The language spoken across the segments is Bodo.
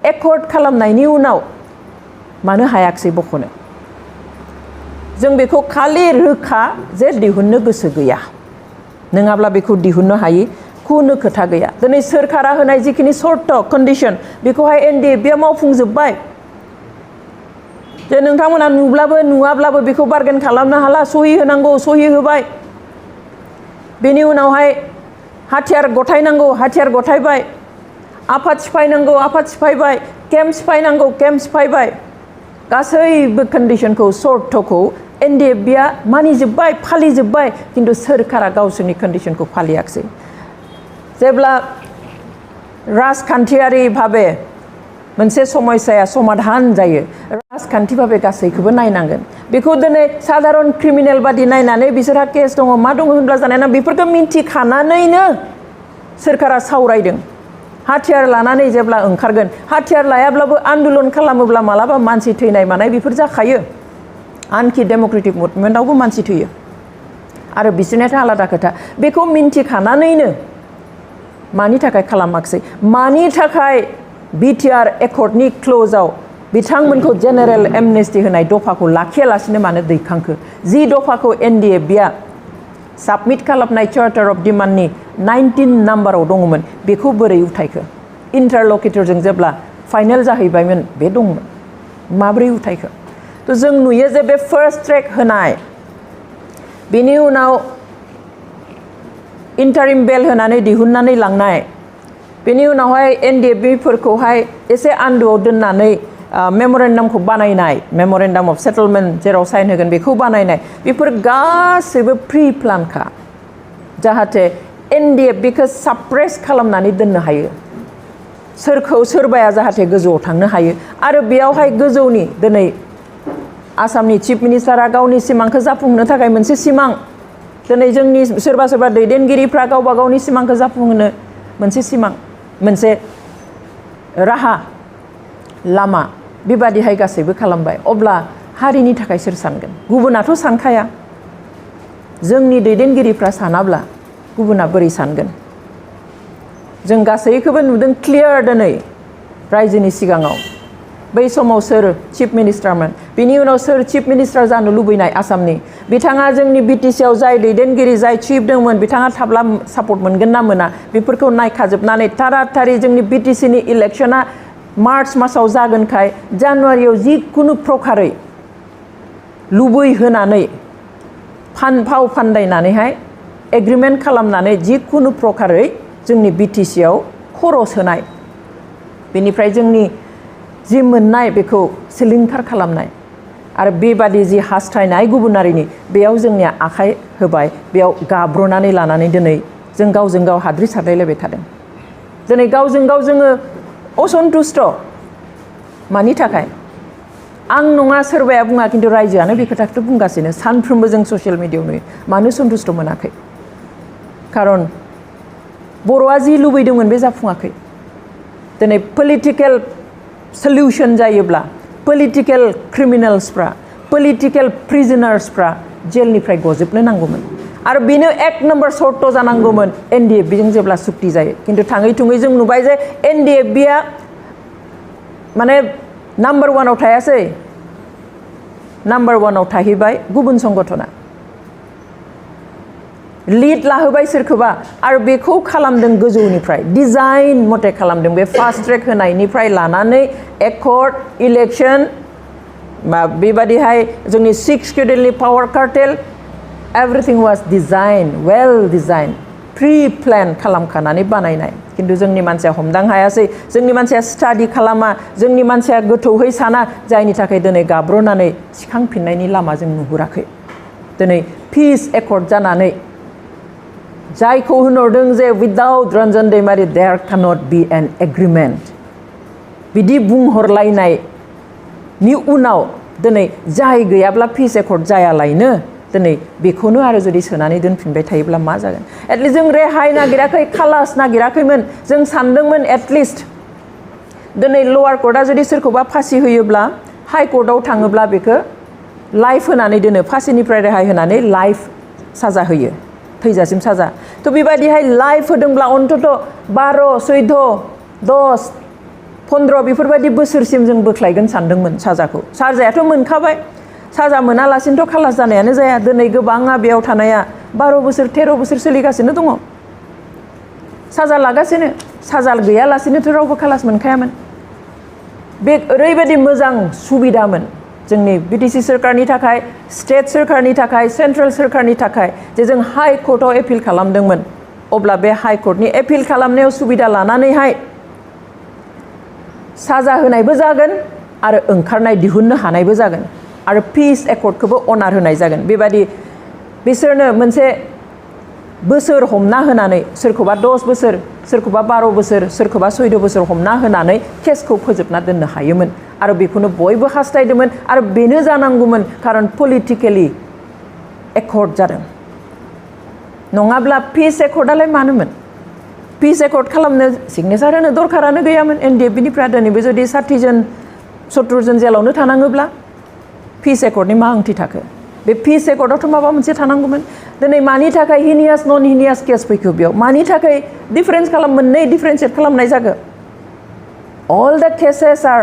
एकर्ड खालामनायनि उनाव मानो हायाखिसै बख'नो जों बेखौ खालि रोखा जे दिहुननो गोसो गैया नङाब्ला बेखौ दिहुननो हायि खुनु खोथा गैया दिनै सोरखारा होनाय जिखिनि सर्त कन्डिशन बेखौहाय एनडिएफबिआ मावफुंजोब्बाय जे नोंथांमोना नुब्लाबो नुवाब्लाबो बेखौ बारगेन खालामनो हाला सहि होनांगौ सहि होबाय बेनि उनावहाय हाथियार गथायनांगौ हाथियार गथायबाय आफाद सिफायनांगौ आफाद सिफायबाय केम्प सिफायनांगौ केम्प सिफायबाय गासैबो कन्डिशनखौ सर्तखौ एनडिएफबिआ मानिजोब्बाय फालिजोब्बाय किन्तु सोरखारा गावसोरनि कन्डिशनखौ फालियाखिसै जेब्ला राजखान्थियारि भाबे मोनसे समस्याया समाधान जायो राजखान्थि भाबे गासैखौबो नायनांगोन बेखौ दिनै साधारन क्रिमिनेल बादि नायनानै बिसोरहा केस दङ मा दङ होनब्ला जानाय ना बेफोरखौ मिन्थिखानानैनो सोरखारा सावरायदों हाथियार लानानै जेब्ला ओंखारगोन हाथियार लायाब्लाबो आन्दोलन खालामोब्ला मालाबा मानसि थैनाय मानाय बेफोर जाखायो आनखि डेम'क्रेटिक मुभमेन्टआवबो मानसि थैयो आरो बिसोरनियाथ' आलादा खोथा बेखौ मिन्थिखानानैनो मानि थाखाय खालामाखिसै मानि थाखाय बिटिआर एकर्डनि क्ल'जआव बिथांमोनखौ जेनेरेल एमनेस्टि होनाय दफाखौ लाखियालासिनो मानो दैखांखो जि दफाखौ एनडिएफबिआ साबमिट खालामनाय चार्टार अफ डिमान्डनि 19 नाम्बाराव दङमोन बेखौ बोरै उथायखो इन्टारलकिटरजों जेब्ला फाइनेल जाहैबायमोन बे दंमोन माब्रै उथायखो थ' जों नुयो जे बे फार्स्ट ट्रेक होनाय बेनि उनाव इन्टारिम बेल होनानै दिहुननानै लांनाय बेनि उनावहाय एनडिएफबिफोरखौहाय एसे आन्दोआव दोननानै मेम'रेन्डामखौ बानायनाय मेम'रेन्डाम अफ सेटलमेन्ट जेराव साइन होगोन बेखौ बानायनाय बेफोर गासैबो प्रि प्लानखा जाहाथे एनडिएफबिखौ साप्रेस खालामनानै दोननो हायो सोरखौ सोरबाया जाहाथे गोजौआव थांनो हायो आरो बेयावहाय गोजौनि दिनै आसामनि चिफ मिनिस्टारा गावनि सिमांखौ जाफुंहोनो थाखाय मोनसे सिमां दिनै जोंनि सोरबा सोरबा दैदेनगिरिफ्रा गावबा गावनि सिमांखौ जाफुंहोनो मोनसे सिमां मोनसे राहा लामा बेबादिहाय गासैबो खालामबाय अब्ला हारिनि थाखाय सोर सानगोन गुबुनाथ' सानखाया जोंनि दैदेनगिरिफ्रा सानाब्ला गुबुना बोरै सानगोन जों गासैखौबो नुदों क्लियार दिनै रायजोनि सिगाङाव बै समाव सोर चिफ मिनिस्टारमोन बिनि उनाव सोर चिफ मिनिस्टार जानो लुबैनाय आसामनि बिथाङा जोंनि बिटिसिआव जाय दैदेनगिरि जाय चिफ दंमोन बिथाङा थाब्ला सापर्ट मोनगोन ना मोना बेफोरखौ नायखाजोबनानै थाराथारि जोंनि बिटिसिनि इलेक्शना मार्च मासाव जागोनखाय जानुवारियाव जिखुनु प्रकारै लुबैहोनानै फाव फान्दायनानैहाय एग्रिमेन्ट खालामनानै जिखुनु प्रकारै जोंनि बिटिसिआव खर' सोनाय बेनिफ्राय जोंनि जि मोननाय बेखौ सिलिंखार खालामनाय आरो बेबादि जि हास्थायनाय गुबुनारिनि बेयाव जोंनिया आखाइ होबाय बेयाव गाब्र'नानै लानानै दिनै जों गावजों गाव हाद्रि सारलायलायबाय थादों दिनै गावजों गाव जोङो असन्तुष्ट मानि थाखाय आं नङा सोरबाया बुङा खिन्थु रायजोआनो बे खोथाखौ बुंगासिनो सानफ्रोमबो जों ससियेल मिडियायाव नुयो मानो सन्तुष्ट मोनाखै खारन बर'आ जि लुबैदोंमोन बे जाफुङाखै दिनै पलिटिकेल सल्युशन जायोब्ला पलिटिकेल क्रिमिनेल्सफ्रा पलिटिकेल प्रिजनार्सफ्रा जेलनिफ्राय गजोबनो नांगौमोन आरो बेनो एक नम्बर सर्त जानांगौमोन एनडिएफबिजों जेब्ला सुक्ति जायो खिन्थु थाङै थुङै जों नुबाय जे एनडिएफबिआ माने नाम्बार वानाव थायासै नाम्बार वानाव थाहैबाय गुबुन संगठना लिड लाहोबाय सोरखौबा आरो बेखौ खालामदों गोजौनिफ्राय डिजाइन मथे खालामदों बे फास्ट ट्रेक होनायनिफ्राय लानानै एकर्ड इलेक्शन बेबादिहाय जोंनि 6 शेड्युलनि power cartel everything was design well design pre plan खालामखानानै बानायनाय खिन्थु जोंनि मानसिया हमदां हायासै जोंनि मानसिया स्टाडि खालामा जोंनि मानसिया गोथौहै साना जायनि थाखाय दिनै गाब्र'नानै सिखांफिननायनि लामा जों नुहुराखै दिनै पिस एकर्ड जानानै जायखौ होनहरदों जे विदाउट रन्जन दैमारि there cannot be an agreement बिदि बुंहरलायनायनि उनाव दिनै जाय गैयाब्ला पिस एकर्ड जायालायनो दिनै बेखौनो आरो जुदि सोनानै दोनफिनबाय थायोब्ला मा जागोन एटलिस्ट जों रेहाय नागिराखै खालास नागिराखैमोन जों सानदोंमोन एटलिस्ट दिनै लवार कर्टआ जुदि सोरखौबा फासि होयोब्ला हाई कर्टआव थाङोब्ला बेखौ लाइफ होनानै दोनो फासिनिफ्राय रेहाय होनानै लाइफ साजा होयो थैजासिम साजा थ' बेबायदिहाय लाइफ होदोंब्ला अन्तत 12, 14, 10, 15 बेफोरबायदि बोसोरसिम जों बोख्लायगोन सानदोंमोन साजाखौ साजायाथ' मोनखाबाय साजा मोनालासिनोथ' खालास जानायानो जाया दिनै गोबाङा बेयाव थानाया 12 बोसोर 13 बोसोर सोलिगासिनो दङ साजा लागासिनो साजा गैयालासिनोथ' रावबो खालास मोनखायामोन बे ओरैबायदि मोजां सुबिदामोन जोंनि बिटिसि सोरखारनि थाखाय स्टेट सोरखारनि थाखाय सेन्ट्रेल सोरखारनि थाखाय जे जों हाई कर्टआव एपिल खालामदोंमोन अब्ला बे हाई कर्टनि एपिल खालामनायाव सुबिदा लानानैहाय साजा होनायबो जागोन आरो ओंखारनाय दिहुननो हानायबो जागोन आरो पिस एकर्डखौबो अनार होनाय जागोन बेबायदि बिसोरनो मोनसे बोसोर हमना होनानै सोरखौबा 10 बोसोर सोरखौबा 12 बोसोर सोरखौबा 14 बोसोर हमना होनानै केसखौ फोजोबना दोननो हायोमोन आरो बेखौनो बयबो हास्थायदोंमोन आरो बेनो जानांगौमोन खारन पलिटिकेलि एकर्ड जादों नङाब्ला पिस एकर्डआलाय मानोमोन पिस एकर्ड खालामनो सिगनेचार होनो दरखारानो गैयामोन एनडिएफबिनिफ्राय दिनैबो जुदि 60 जन 70 जन जेलावनो थानाङोब्ला पिस एकर्डनि मा ओंथि थाखो बे पिस एकर्डआवथ' माबा मोनसे थानांगौमोन दिनै मानि थाखाय हिनियास नन हिनियास केस फैखो बेयाव मानि थाखाय डिफारेन्स मोननै डिफारेन्सियेट खालामनाय जागो अल द केसेस आर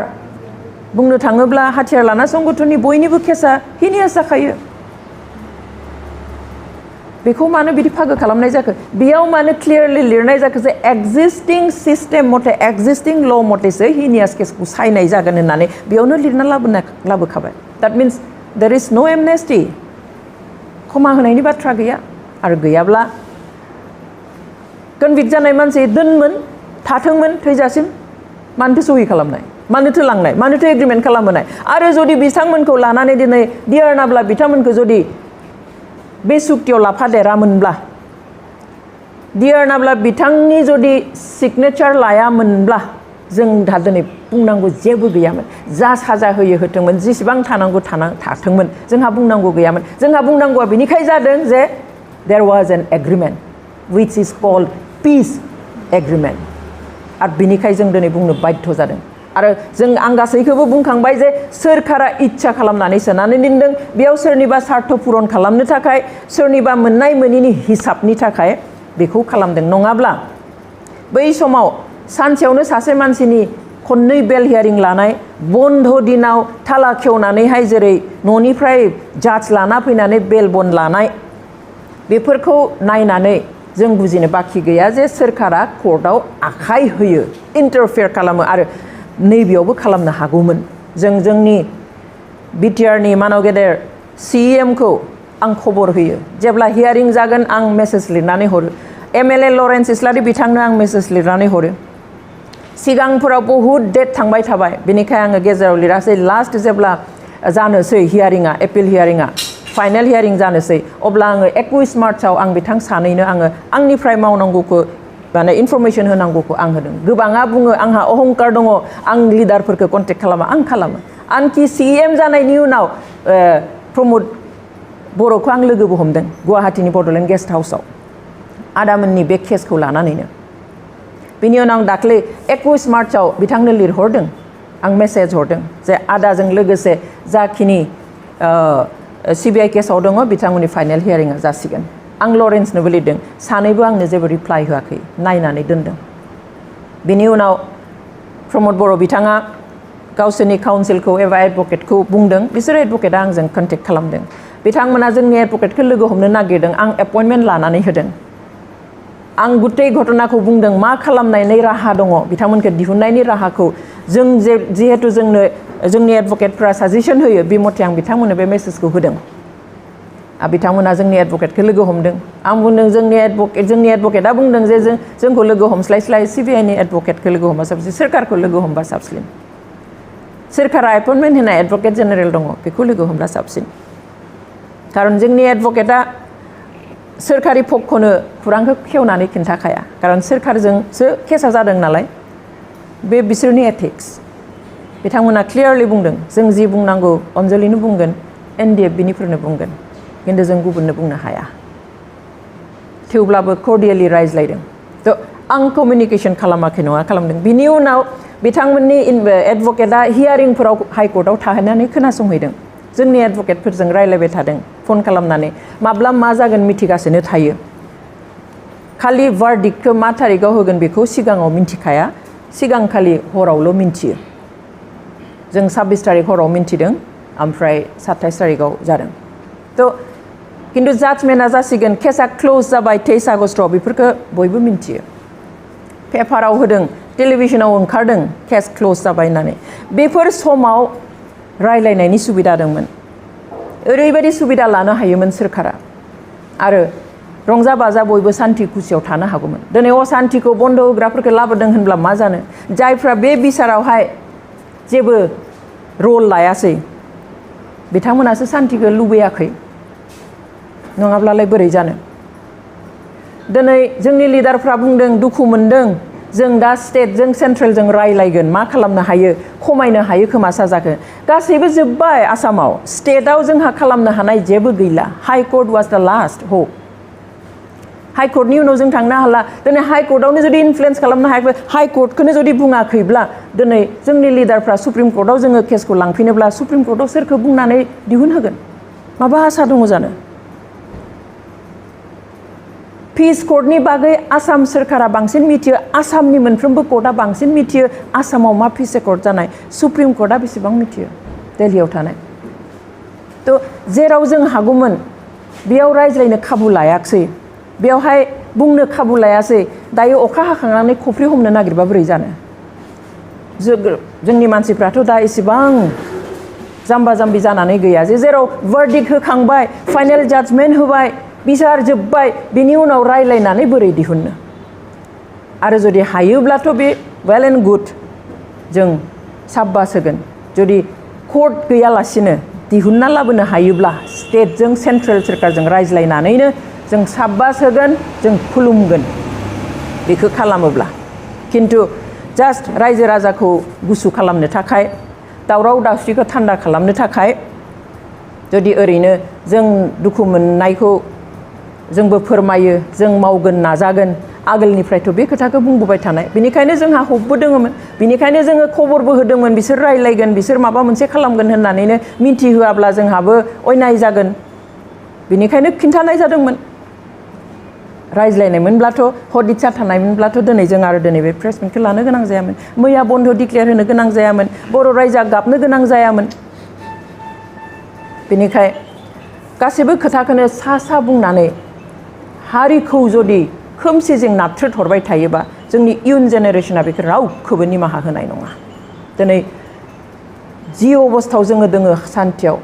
बुंनो थाङोब्ला हाथियार लाना संगठननि बयनिबो केसा हिनियास जाखायो बेखौ मानो बिदि फागो खालामनाय जाखो बेयाव मानो क्लियारलि लिरनाय जाखो जे एक्जिस्टिं सिस्टेम मथे एक्जिस्टिं ल मथेसो हिनियास केसखौ सायनाय जागोन होननानै बेयावनो लिरना लाबोखाबाय दैट मिन्स देयर इज नो एमनेस्टि क्षमा होनायनि बाथ्रा गैया आरो गैयाब्ला कनभिक्ट जानाय मानसि दोनमोन थाथोंमोन थैजासिम मानोथो सहि खालामनाय मानोथो लांनाय मानोथो एग्रिमेन्ट खालामहोनाय आरो जुदि बिथांमोनखौ लानानै दिनै दियारनाब्ला बिथांमोनखौ जुदि बे सुक्तियाव लाफादेरामोनब्ला दियारनाब्ला बिथांनि जुदि सिगनेचार लायामोनब्ला जों दा दिनै बुंनांगौ जेबो गैयामोन जा साजा होयो होथोंमोन जेसेबां थानांगौ थाथोंमोन जोंहा बुंनांगौ गैयामोन जोंहा बुंनांगौआ बेनिखाय जादों जे there was an agreement which is called peace agreement आरो बिनिखाय जों दिनै बुंनो बाध्य जादों आरो जों आं गासैखौबो बुंखांबाय जे सोरखारा इच्छा खालामनानै सोनानै दोनदों बेयाव सोरनिबा स्वार्थ पुरन खालामनो थाखाय सोरनिबा मोननाय मोनिनि हिसाबनि थाखाय बेखौ खालामदों नङाब्ला बै समाव सानसेयावनो सासे मानसिनि खननै बेल हियारिं लानाय बन्द दिनाव थाला खेवनानैहाय जेरै न'निफ्राय जाज लाना फैनानै बेल बन्द लानाय बेफोरखौ नायनानै जों बुजिनो बाखि गैया जे सोरखारा कर्टआव आखाइ होयो इन्टारफेयार खालामो आरो नैबेयावबो खालामनो हागौमोन जों जोंनि बिटिआरनि मानव गेदेर सिएमखौ आं खबर होयो जेब्ला हियारिं जागोन आं मेसेज लिरनानै हरो एमएलए लरेन्स इस्लारि बिथांनो आं मेसेज लिरनानै हरो सिगांफोराव बहुद डेट थांबाय थाबाय बेनिखाय आङो गेजेराव लिरासै लास्ट जेब्ला जानोसै हियारिंआ एपिल हियारिंआ फाइनेल हियारिं जानोसै अब्ला आङो 21 मार्चआव आं बिथां सानैनो आङो आंनिफ्राय मावनांगौखौ माने इनफरमेसन होनांगौखौ आं होदों गोबाङा बुङो आंहा अहंकार दङ आं लिडारफोरखौ कन्टेक्ट खालामा आं खालामो आनखि सिएम जानायनि उनाव प्रमोद बर'खौ आं लोगोबो हमदों गुवाहाटीनि बड'लेण्ड गेस्ट हाउसआव आदामोननि बे केसखौ लानानैनो बेनि उनाव आं दाख्लै 21 मार्चआव बिथांनो लिरहरदों आं मेसेज हरदों जे आदाजों लोगोसे जाखिनि सिबिआइ केसाव दङ बिथांमोननि फाइनेल हियारिंआ जासिगोन आं लरेन्सनोबो लिरदों सानैबो आंनो जेबो रिप्लाइ होआखै नायनानै दोनदों बेनि उनाव प्रमोद बर' बिथाङा गावसोरनि काउन्सिलखौ एबा एडभकेटखौ बुंदों बिसोर एडभकेटआ आंजों कन्टेक्ट खालामदों बिथांमोना जोंनि एडभकेटखौ लोगो हमनो नागिरदों आं एपइन्टमेन्ट लानानै होदों आं गुतै घटनाखौ बुंदों मा खालामनायनि राहा दङ बिथांमोनखौ दिहुननायनि राहाखौ जों जिहेतु जोंनो जोंनि एडभकेटफ्रा साजेसन होयो बे मथे आं बिथांमोननो बे मेसेजखौ होदों बिथांमोना जोंनि एडभकेटखौ लोगो हमदों आं बुंदों जोंनि एडभकेटआ बुंदों जे जोंखौ लोगो हमस्लायस्लाय सिबिआइनि एडभकेटखौ लोगो हमबा साबसिन सोरखारखौ लोगो हमबा साबसिन सोरखारा एपइन्टमेन्ट होनाय एडभकेट जेनेरेल दङ बेखौ लोगो हमब्ला साबसिन खारन जोंनि एडभकेटआ सोरखारि पक्षनो खुरांखौ खेवनानै खिन्थाखाया खारन सोरखारजोंसो केसा जादों नालाय बे बिसोरनि एथिक्स बिथांमोना क्लियारलि बुंदों जों जि बुंनांगौ अनजलिनो बुंगोन एनडिएफबिनिफोरनो बुंगोन खिन्थु जों गुबुननो बुंनो हाया थेवब्लाबो कर्डियेलि रायज्लायदों थ' आं कमिउनिकेसन खालामाखै नङा खालामदों बिनि उनाव बिथांमोननि एडभकेटआ हियारिंफोराव हाइकर्टआव थाहैनानै खोनासंहैदों जोंनि एडभकेटफोरजों रायज्लायबाय थादों फन खालामनानै माब्ला मा जागोन मिथिगासिनो थायो खालि भार्डिक्टखौ मा थारिखआव होगोन बेखौ सिगाङाव मिन्थिखाया सिगांखालि हरावल' मिन्थियो जों 26 तारिख हराव मिन्थिदों ओमफ्राय 27 तारिखआव जादों थ' खिन्थु जाजमेन्टआ जासिगोन केसा क्लोज जाबाय 23 आगस्टआव बेफोरखौ बयबो मिन्थियो पेपाराव होदों टेलिभिजनाव ओंखारदों केस क्लोज जाबाय होननानै बेफोर समाव रायलायनायनि सुबिदा दंमोन ओरैबायदि सुबिदा लानो हायोमोन सोरखारा आरो रंजा बाजा बयबो सान्थि खुसियाव थानो हागौमोन दिनै असान्थिखौ बन्द होग्राफोरखौ लाबोदों होनब्ला मा जानो जायफ्रा बे बिसारावहाय जेबो रल लायासै बिथांमोनासो सान्थिखौ लुबैयाखै नङाब्लालाय बोरै जानो दिनै जोंनि लिडारफ्रा बुंदों दुखु मोनदों जों दा स्टेटजों सेन्ट्रेलजों रायलायगोन मा खालामनो हायो खमायनो हायो खोमा साजाखौ गासैबो जोब्बाय आसामाव स्टेटआव जोंहा खालामनो हानाय जेबो गैला हाइ कर्ट वाज द लास्ट होप हाइ कर्टनि उनाव जों थांनो हाला दिनै हाइ कर्टआवनो जुदि इनफ्लुयेन्स खालामनो हायाखै हाइ कर्टखौनो जुदि बुङाखैब्ला दिनै जोंनि लिडारफ्रा सुप्रिम कर्टआव जोङो केसखौ लांफिनोब्ला सुप्रिम कर्टआव सोरखौ बुंनानै दिहुनहोगोन माबा आसा दङ जानो पिस कर्टनि बागै आसाम सोरखारा बांसिन मिथियो आसामनि मोनफ्रोमबो कर्टआ बांसिन मिथियो आसामाव मा पिस कर्ट जानाय सुप्रिम कर्टआ बेसेबां मिथियो दिल्लीयाव थानाय थ' जेराव जों हागौमोन बेयाव रायज्लायनो खाबु लायाखसै बेयावहाय बुंनो खाबु लायासै दायो अखा हाखांनानै खफ्रि हमनो नागिरबा बोरै जानो जोंनि मानसिफ्राथ' दा एसेबां जाम्बा जाम्बि जानानै गैया जेराव भार्डिक्ट होखांबाय फाइनेल जाजमेन्ट होबाय बिसार जोब्बाय बिनि उनाव रायलायनानै बोरै दिहुननो आरो जुदि हायोब्लाथ' बे वेल एन्ड गुड जों साब्बास होगोन जुदि कर्ट गैयालासिनो दिहुनना लाबोनो हायोब्ला स्टेटजों सेन्ट्रेल सोरखारजों रायज्लायनानैनो जों साब्बास होगोन जों खुलुमगोन बेखौ खालामोब्ला खिन्थु जास्ट रायजो राजाखौ गुसु खालामनो थाखाय दावराव दावसिखौ थान्दा खालामनो थाखाय जुदि ओरैनो जों दुखु मोननायखौ जोंबो फोरमायो जों मावगोन नाजागोन आगोलनिफ्रायथ' बे खोथाखौ बुंबोबाय थानाय बेनिखायनो जोंहा हपबो दङमोन बेनिखायनो जोङो खबरबो होदोंमोन बिसोर रायलायगोन बिसोर माबा मोनसे खालामगोन होननानैनो मिन्थिहोआब्ला जोंहाबो अयनाय जागोन बेनिखायनो खिन्थानाय जादोंमोन रायज्लायनायमोनब्लाथ' हदिसा थानायमोनब्लाथ' दिनै जों आरो दिनै बे प्रेस मिटखौ लानो गोनां जायामोन मैया बन्द डिक्लेयार होनो गोनां जायामोन बर' रायजोआ गाबनो गोनां जायामोन बेनिखाय गासैबो खोथाखौनो सा बुंनानै हारिखौ जुदि खोमसिजों नाथ्रोदहरबाय थायोबा जोंनि इयुन जेनेरेसना बेखौ रावखौबो निमाहा होनाय नङा दिनै जि अबस्थायाव जोङो दोङो सान्थियाव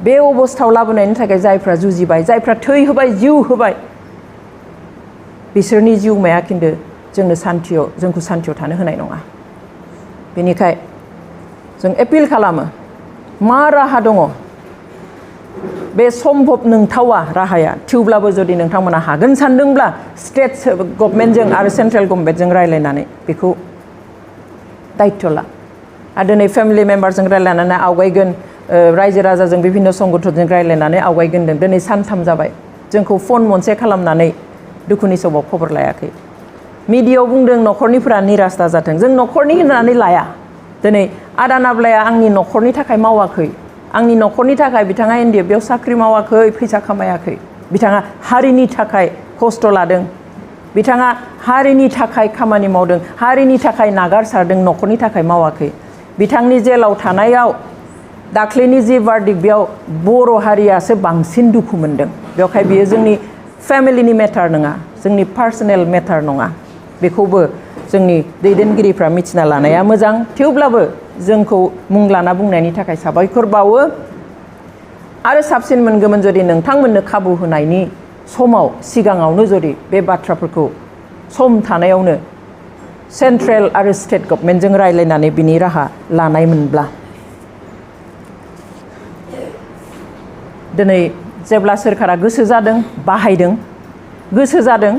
बे अबस्थायाव लाबोनायनि थाखाय जायफ्रा जुजिबाय जायफ्रा थै होबाय जिउ होबाय बिसोरनि जिउमाया खिन्थु जोंखौ सान्थियाव थानो होनाय नङा बेनिखाय जों एपिल खालामो मा राहा दङ बे सम्भब नंथावा राहाया थेवब्लाबो जुदि नोंथांमोना हागोन सानदोंब्ला स्टेट गभर्नमेन्टजों आरो सेन्ट्रेल गभर्नमेन्टजों रायलायनानै बेखौ दायित्व ला आरो दिनै फेमिलि मेम्बारजों रायलायनानै आवगायगोन रायजो राजाजों बिभिन्न संगठनजों रायलायनानै आवगायगोन दिनै सानथाम जाबाय जोंखौ फन मोनसे खालामनानै दुखुनि समाव खबर लायाखै मिडियायाव बुंदों न'खरनिफोरा निराश जाथों जों न'खरनि होननानै लाया दिनै आदा नाब्लाया आंनि न'खरनि थाखाय मावाखै आंनि न'खरनि थाखाय बिथाङा एनडिएफबियाव साख्रि मावाखै फैसा खामायाखै बिथाङा हारिनि थाखाय खस्थ' लादों बिथाङा हारिनि थाखाय खामानि मावदों हारिनि थाखाय नागारसारदों न'खरनि थाखाय मावाखै बिथांनि जेलाव थानायाव दाख्लैनि जि भार्डिक्ट बेयाव बर' हारियासो बांसिन दुखु मोनदों बेवहाय बियो जोंनि फेमिलिनि मेटार नङा जोंनि पार्सनेल मेटार नङा बेखौबो जोंनि दैदेनगिरिफ्रा मिथिना लानाया मोजां थेवब्लाबो जोंखौ मुं लाना बुंनायनि थाखाय साबायखर बावो आरो साबसिन मोनगौमोन जुदि नोंथांमोननो खाबु होनायनि समाव सिगाङावनो जुदि बे बाथ्राफोरखौ सम थानायावनो सेन्ट्रेल आरो स्टेट गभर्नमेन्टजों रायलायनानै बिनि राहा लानायमोनब्ला दिनै जेब्ला सोरखारा गोसो जादों बाहायदों गोसो जादों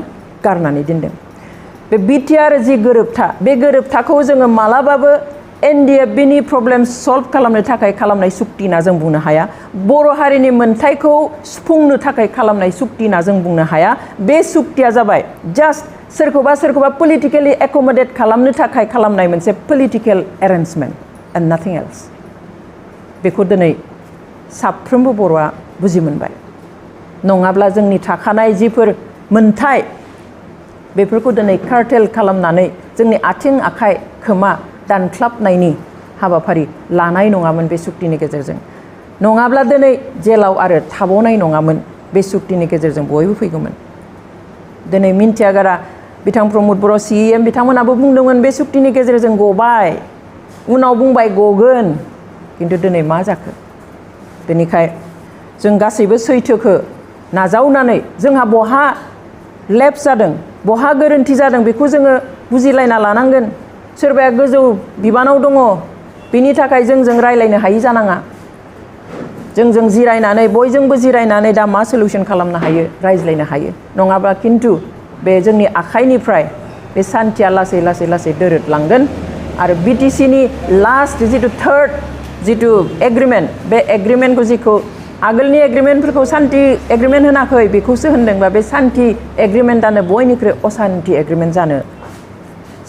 गारनानै दोनदों बे बिटिआर जि गोरोबथा बे गोरोबथाखौ जोङो मालाबाबो एनडिएफबिनि प्रब्लेम सल्भ खालामनो थाखाय खालामनाय सुक्ति होनना जों बुंनो हाया बर' हारिनि मोन्थायखौ सुफुंनो थाखाय खालामनाय सुक्ति होनना जों बुंनो हाया बे सुक्तिया जाबाय जास्ट सोरखौबा पलिटिकेलि एकमडेट खालामनो थाखाय खालामनाय मोनसे पलिटिकेल एरेन्जमेन्ट एन्ड नाथिं एल्स बेखौ दिनै साफ्रोमबो बर'आ बुजि मोनबाय नङाब्ला जोंनि थाखानाय जिफोर मोन्थाय बेफोरखौ दिनै कार्टेल खालामनानै जोंनि आथिं आखाइ खोमा दानख्लाबनायनि हाबाफारि लानाय नङामोन बे सुक्तिनि गेजेरजों नङाब्ला दिनै जेलाव आरो थाबावनाय नङामोन बे सुक्तिनि गेजेरजों बयबो फैगौमोन दिनै मिन्थिया गारा बिथां प्रमद बर' CEM बिथांमोनाबो बुंदोंमोन बे सुक्तिनि गेजेरजों गबाय उनाव बुंबाय गगोन किन्तु दिनै मा जाखो बेनिखाय जों गासैबो सैथोखौ नाजावनानै जोंहा बहा लेप्स जादों बहा गोरोन्थि जादों बेखौ जोङो बुजिलायना लानांगोन सोरबाया गोजौ बिबानाव दङ बिनि थाखाय जोंजों रायलायनो हायि जानाङा जोंजों जिरायनानै बयजोंबो जिरायनानै दा मा सल्युसन खालामनो हायो रायज्लायनो हायो नङाबा किन्तु बे जोंनि आखाइनिफ्राय बे सान्थिया लासै लासै लासै दोरोदलांगोन आरो BTCनि लास्ट जिथु थार्ड जिथु एग्रिमेन्ट बे एग्रिमेन्टखौ जिखौ आगोलनि एग्रिमेन्टफोरखौ सान्थि एग्रिमेन्ट होनाखै बेखौसो होनदोंबा बे सान्थि एग्रिमेन्टआनो बयनिख्रुइ असान्थि एग्रिमेन्ट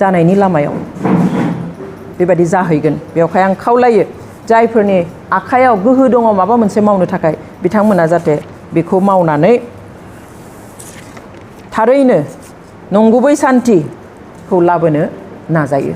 जानायनि लामायाव बेबायदि जाहैगोन बेवहाय आं खावलायो जायफोरनि आखायाव गोहो दङ माबा मोनसे मावनो थाखाय बिथांमोना जाहाथे बेखौ मावनानै थारैनो नंगुबै सान्थिखौ लाबोनो नाजायो